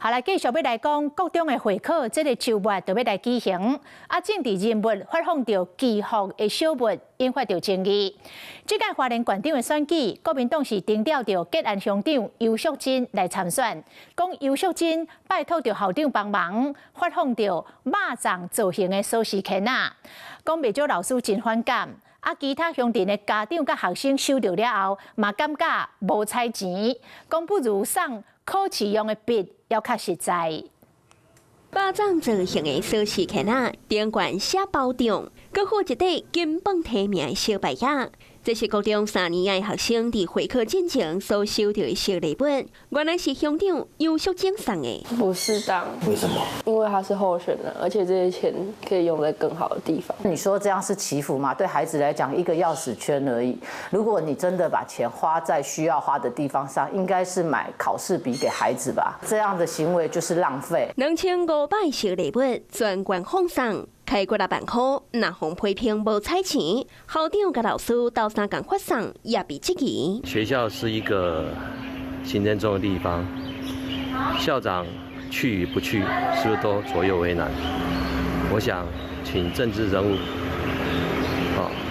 好來，繼續欲來講國中的會考，這个週末就欲來舉行。啊，政治人物發放著祈福的小物，引發著爭議。這屆花蓮縣長的選舉，國民黨是徵調著吉安鄉長游淑珍來參選，講游淑珍拜託著校長幫忙發放著肉粽造型的鎖匙圈仔，講袂少老師真反感。啊，其他鄉鎮的家長佮學生收著了後，嘛感覺無彩錢，講不如送考試用的筆猶較實在。肉粽造型的鎖匙圈仔，頂懸寫包中，閣附一塊金榜題名的小牌仔。這是國中三年的學生佇會考進前所收著的小禮物，原來是鄉長游淑珍送的。不適當。為什麼？因為他是候選人，而且這些錢可以用在更好的地方。你說這樣是祈福嗎？對孩子來講，一個鑰匙圈而已。如果你真的把錢花在需要花的地方上，應該是買考試筆給孩子吧？這樣的行為就是浪費。2500小禮物，全縣放送。開幾若萬箍，若予批評無彩錢，校長佮老師鬥相共發送也被質疑。學校是一個行政中的地方，校長去與不去，是不是都左右為難？我想請政治人物，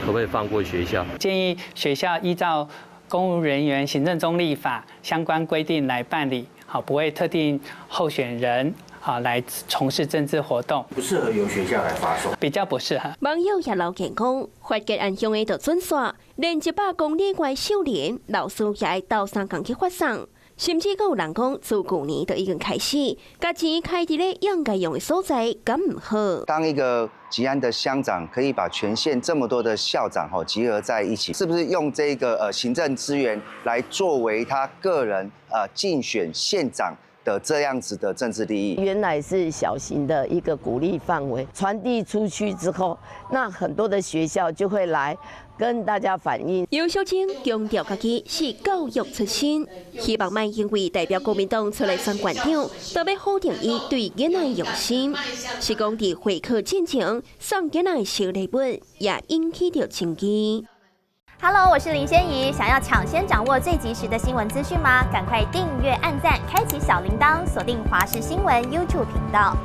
可不可以放過學校？建議學校依照公務人員行政中立法相關規定來辦理，好，不會特定候選人。啊，來從事政治活動，不適合由學校來發送，比較不適合。網友也留言講，發吉安鄉的就準煞，連100公里外秀林老師也會鬥相共去發送，甚至閣有人講，自舊年就已經開始，共錢開佇咧應該用的所在，敢毋好？當一個吉安的鄉長可以把全縣這麼多的校長吼集合在一起，是不是用這個行政資源來作為他個人競選縣長的這樣子的政治利益？原來是小型的一個鼓勵範圍，傳遞出去之後，那很多的學校就會來跟大家反映。游淑珍強調家己是教育出身，希望莫因為代表國民黨出來選縣長，就欲否定伊對囡仔用心。是講佇會考進前送囡仔小禮物，也引起著爭議。 Hello，我是林仙怡。想要搶先掌握最及時的新聞資訊嗎？趕快訂閱、按讚、開啟小鈴鐺，鎖定華視新聞 YouTube 頻道。